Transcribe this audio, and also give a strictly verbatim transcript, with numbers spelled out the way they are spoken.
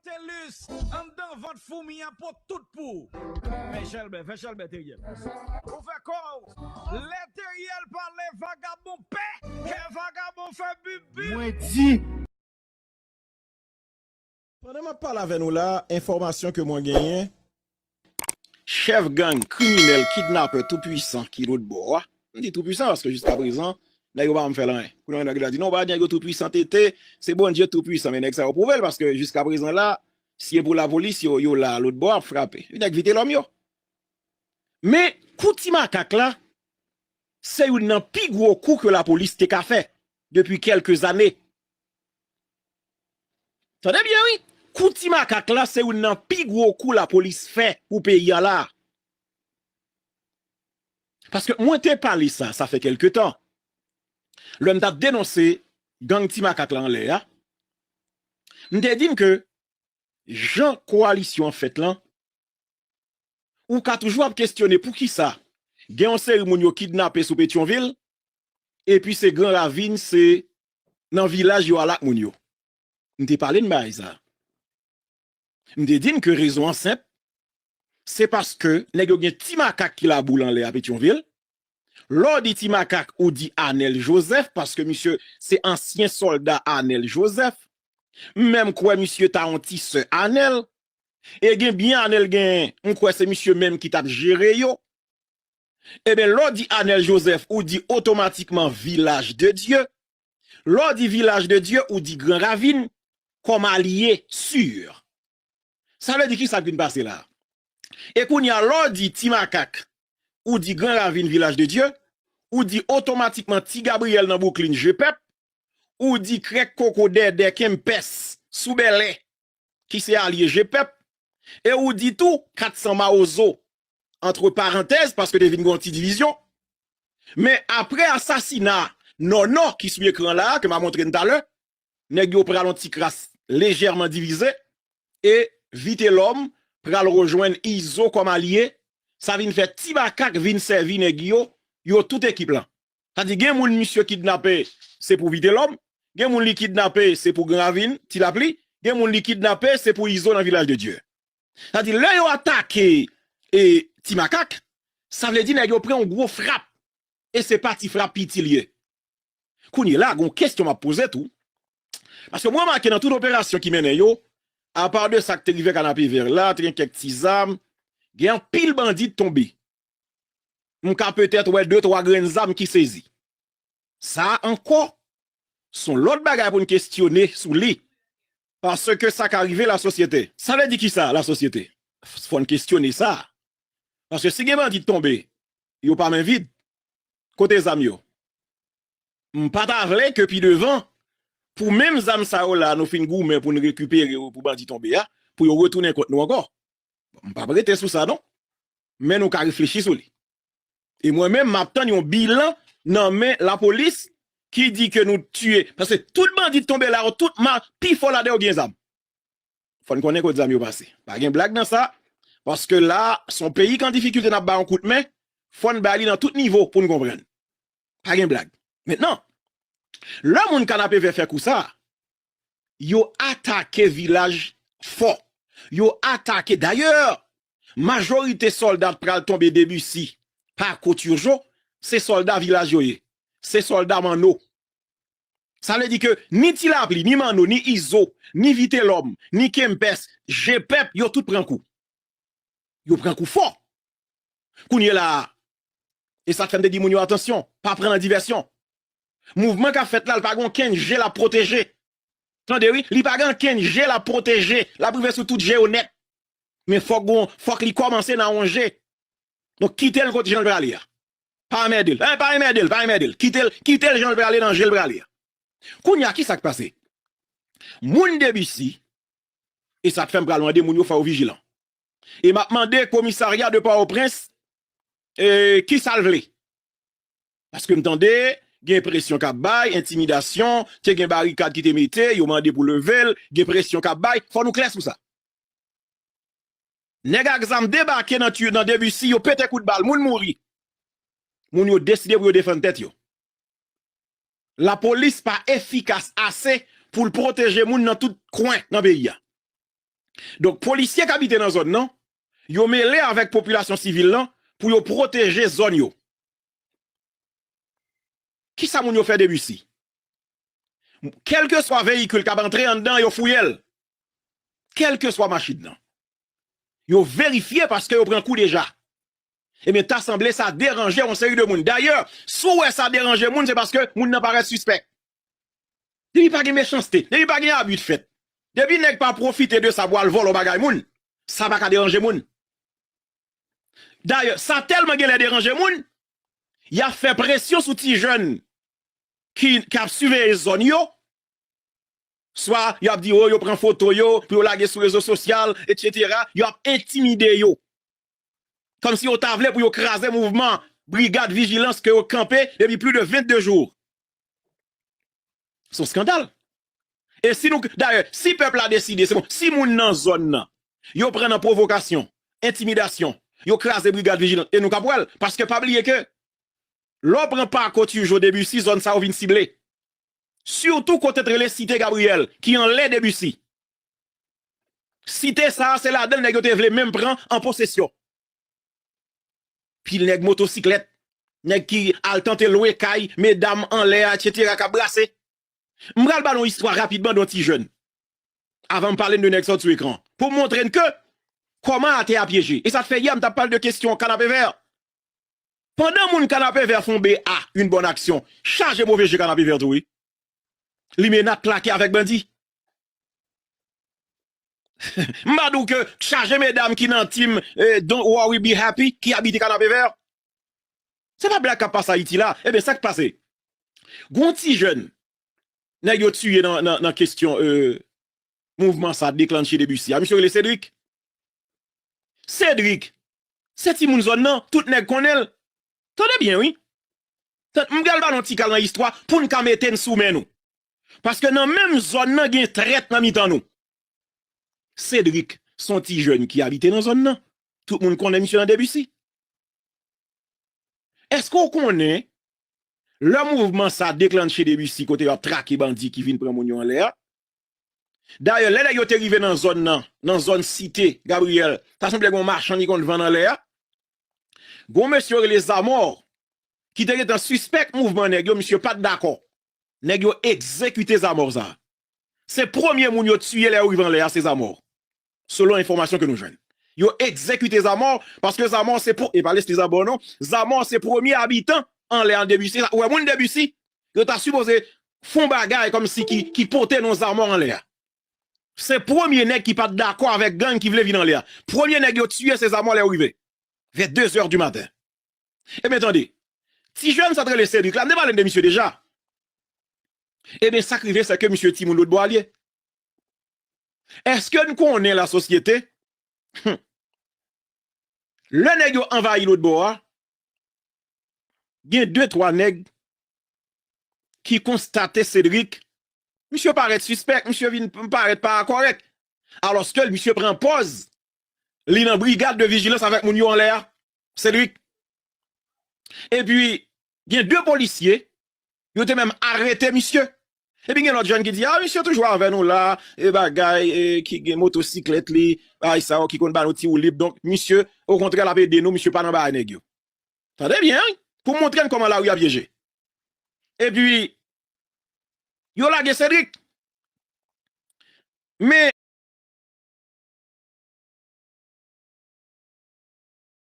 Telus, anndan vant foumi an pot tout pou ou. Fè chèlbè, fè chèlbè, Teriel. Ou fè kò w. Lè Teriel pale, vagabon pè. Kè vagabon fè bip bip. Mwen di. Pandan m ap pale avè nou la, enfòmasyon ke mwen genyen, chèf gang kriminèl kidnapè toupwisan ki lòt bò a, m di toupwisan paske jiskaprezan, nèg yo pa janm fè l anyen. Kounye a nèg la di, "Non, pa nèg yo toupwisan, tete, se Bondye toupwisan." Men nèg sa yo pwouve l paske jiskaprezan la, si e pou lapolis, yo, yo la lòt bò ap frape. Nèg Vitelòm yo. Men, kou Ti Makak la, se youn nan pi gwo kou ke lapolis te ka fè depi kèlke zane. Tande byen, wi. Kou Ti Makak la, se youn nan pi gwo kou lapolis fè pou peyi a la. Paske mwen te pale sa, sa fè kèlke tan. Lè m t ap denonse gang Ti Makak la anlè a, m te di n ke jan kowalisyon an fèt lan, ou ka toujou ap kestyone poukisa gen yon seri moun yo kidnape sou Petyonvil, epi se Gran Ravin, se nan vilaj yo al ak moun yo. M te pale n bagay sa. M te di n ke rezon an senp, se paske nèg yo gen Ti Makak ki labou l anlè a Petyonvil. Lè w di Ti Makak, ou di Anèl Jozèf, paske misye se ansyen sòlda Anèl Jozèf. M menm kwè misye ta yon ti sè Anèl. E gen byen Anèl genyen, m kwè se misye menm ki t ap jere yo. Ebyen, lè w di Anèl Jozèf, ou di otomatikman Vilaj de Dye. Lè w di Vilaj de Dye, ou di Gran Ravin kòm alye si. Sa vle di ki sa k vin pase la? E kounye a, lè w di Ti Makak, ou di Gran Ravin Vilaj de Dye, ou di otomatikman Ti Gabriyèl nan Bouklin je pèp, ou di Krèk Koko Dèdè Kenpès sou Bèlè, ki se alye je pèp, e ou di tou kat san Mawozo, antre parantèz, paske te vin gen yon ti divizyon. Men apre asasina Nònò ki sou ekran la, ke m a montre n talè, nèg yo pral yon ti kras lejèman divize, e Vitelòm pral rejwenn Izo kòm alye, sa vin fè Ti Makak vin sèvi nèg yo, yo tout ekip lan. Sa di gen moun misye kidnape, se pou Vitelòm, gen moun li kidnape, se pou Gran Ravin, Ti Lapli, gen moun li kidnape, se pou Izo nan Vilaj de Dye. Sa di lè yo atake, e, Ti Makak, sa vle di nèg yo pran yon gwo frap, e se pa ti frap piti l ye. Kounye la, gon kesyon m ap poze tou. Paske mwen remake nan tout operasyon ki mennen yo, apa de sa k te rive Kanapevè la, te gen kèk ti zam, gen anpil bandi t tonbe. M ka petèt wè de, twa grenn zam ki sezi. Sa ankò, se yon lòt bagay pou n kestyone sou li. Paske sa ka rive lasosyete. Sa vle di ki sa, lasosyete? Fò n kestyone sa. Paske si gen bandi t tonbe, yo pa men vid. Kote zam yo? M pa ta vle ke pi devan, pou menm zam sa yo la, nou fin goumen pou n rekipere yo pou bandi tonbe a, pou yo retounen kont nou ankò. M p ap rete sou sa, non. Men nou ka reflechi sou li. E mwen menm, m ap tann yon bilan nan men lapolis ki di ke nou tiye. Paske tout bandi t tonbe la yo, tout ma, pifò ladan yo gen zam. Fò n konnen kot zam yo pase. Pa gen blag nan sa. Paske la, se yon peyi k an difikilte, n ap ba yon kout men. Fò n ba li nan tout nivo pou n konprann. Pa gen blag. Mentnan, lè moun Kanapevè fè kou sa, yo atake vilaj fò. Yo atake. Dayè, majorite sòlda k pral tonbe Debisi pa Kotyoujo, se sòlda vilaj yo ye. Se sòlda Manno. Sa vle di ke ni Ti Lapli, ni Manno, ni Izo, ni Vitelòm, ni Kenpès, je pèp, yo tout pran kou. Yo pran kou fò. Kounye la a, e sa k fè m te di moun yo, atansyon, pa pran nan divèsyon. Mouvman k ap fèt la, li pa gen okenn je l ap pwoteje. Tande wi, li pa gen okenn je l ap pwoteje. L ap rive sou tout je yo nèt. Men fòk gon, fòk li kòmanse nan yon je. Donk, kite l kot jan l prale a. Pa anmède l. Eh, pa anmède l, pa anmède l. Kite l, kite l jan l prale nan je l prale a. Kounye a, ki sa k pase? Moun Debisi, e sa k fè m pral mande moun yo fò yo vijilan. E m ap mande komisarya de Pòtoprens, e, ki sa l vle. Paske m tande, gen presyon k ap bay, entimidasyon, te gen barikad ki te mete, yo mande pou leve l, gen presyon k ap bay, fò nou klè sou sa. Nèg ak zam debake nan Ti-, nan Debisi, yo pete kout bal, moun mouri. Moun yo deside pou yo defann tèt yo. Lapolis pa efikas ase pou l pwoteje moun nan tout kwen nan peyi a. Donk, polisye k abite nan zòn nan, yo mele avèk popilasyon sivil lan pou yo pwoteje zòn yo. Kisa moun yo fè Debussy? Kèlkeswa veyikil k ap antre anndan, yo fouye l. Kèlkeswa machin nan. Yo verifye paske yo pran kou deja. Ebyen, ta sanble sa deranje yon seri de moun. Dayè, si w wè sa deranje moun, se paske moun nan parèt sispèk. Depi pa gen mechanste, depi pa gen abi k fèt, depi nèg pa pwofite de sa pou al vòlò bagay moun, sa pa ka deranje moun. Dayè, sa tèlman genlè deranje moun, y ap fè presyon sou ti jèn ki, k ap siveye zòn yo, swa y ap di, o, yo pran foto yo pou yo lage sou rezo sosyal, etsetera. Y ap entimide yo. Kòmsi yo ta vle pou yo kraze mouvman brigad vijilans ke yo kanpe depi plis de vennde jou. Se yon eskandal. E si nou, dayè, si pèp la deside, se bon, si moun nan zòn nan, yo pran nan pwovokasyon, entimidasyon, yo kraze brigad vijilans, e nou k ap wè l, paske pa bliye ke lè w pran Pako, Tijo, Debussy, zòn sa yo vin sible. Sitou kote t rele Site Gabriyèl, ki anlè Debussy. Site sa a, se ladan l nèg yo te vle menm pran an posesyon. Pil nèg motosiklèt, nèg ki al tante lwe kay, medam anlè a, etsetera, k ap brase. M pral ba nou istwa rapidman de yon ti jèn. Avan m pale n de nèg sòt sou ekran. Pou m montre n ke kòman atè a pyeje. E sa t fè yè m t ap pale de kesyon kanapevè. Pandan moun kanapevè fè yon B A, une bonne action, chaje move je kanapevè tou, wi. Limenad klake avèk bandi. M pa di w ke chaje medam ki nan team, eh, Don't Worry, Be Happy, ki abite kanapevè. Se pa blag k ap pase Ayiti la. Ebyen, sa k pase? Gon ti jèn, nèg yo tiye nan, nan, nan kesyon, eh, mouvman sa deklanche Debussy a. Misye rele Cédric. Cédric, se timoun zòn nan, tout nèg konnen l. Tande byen, wi. Tan-, m pral ba nou ti kal nan istwa pou n ka mete n sou men nou. Paske nan menm zòn nan gen trèt nan mitan nou. Cédric, se yon ti jèn ki abite nan zòn nan. Tout moun konnen misye nan Debussy. Èske w konnen lè mouvman sa deklanche Debussy kote yo ap trake bandi ki vin pran moun yo anlè a? Dayè, lè nèg yo te rive nan zòn nan, nan zòn Site Gabriyèl, ta sanble gen yon machann ki konn vann anlè a. Gon mesye yo rele Zamò, ki te gentan sispèk mouvman nèg yo, misye pa t dakò. Nèg yo egzekite Zamò sa. Se premye moun yo tiye lè yo rive anlè a, se Zamò. Selon enfòmasyon ke nou jwenn. Yo egzekite Zamò, paske Zamò se pro-, e pa lespri Zamò non. Zamò se premye abitan anlè a Debussy. Ou wè moun Debussy, yo ta sipoze fè yon bagay kòmsi ki, ki pote non Zamò anlè a. Se premye nèg ki pa t dakò avèk gang ki vle vin anlè a. Premye nèg yo tiye se Zamò lè yo rive. Vè de zè di maten. Ebyen, tande. Ti jèn sa t rele Cédric la, m te pale n de misye deja. Ebyen, sa k rive, se ke misye timoun lòt bò a l ye. Èske n konnen lasosyete? Hum. Lè nèg yo anvayi lòt bò a, gen de, twa nèg ki konstate Cédric, misye parèt sispèk, misye vin parèt pa kòrèk. Alòske misye pran pòz li nan brigad de vijilans avèk moun yo anlè a, Cédric. Epi, gen de polisye, yo te menm arete misye. Epi gen lòt jèn ki di, a, misye toujou avè nou la, e bagay, e ki gen motosiklèt li, bagay sa yo ki konn ba nou ti woulib. Donk, misye, okontrè, l ap ede nou, misye pa nan bagay nèg yo. Tande byen, wi, pou m montre n kòman lari a pyeje. Epi, yo lage Cédric. Men,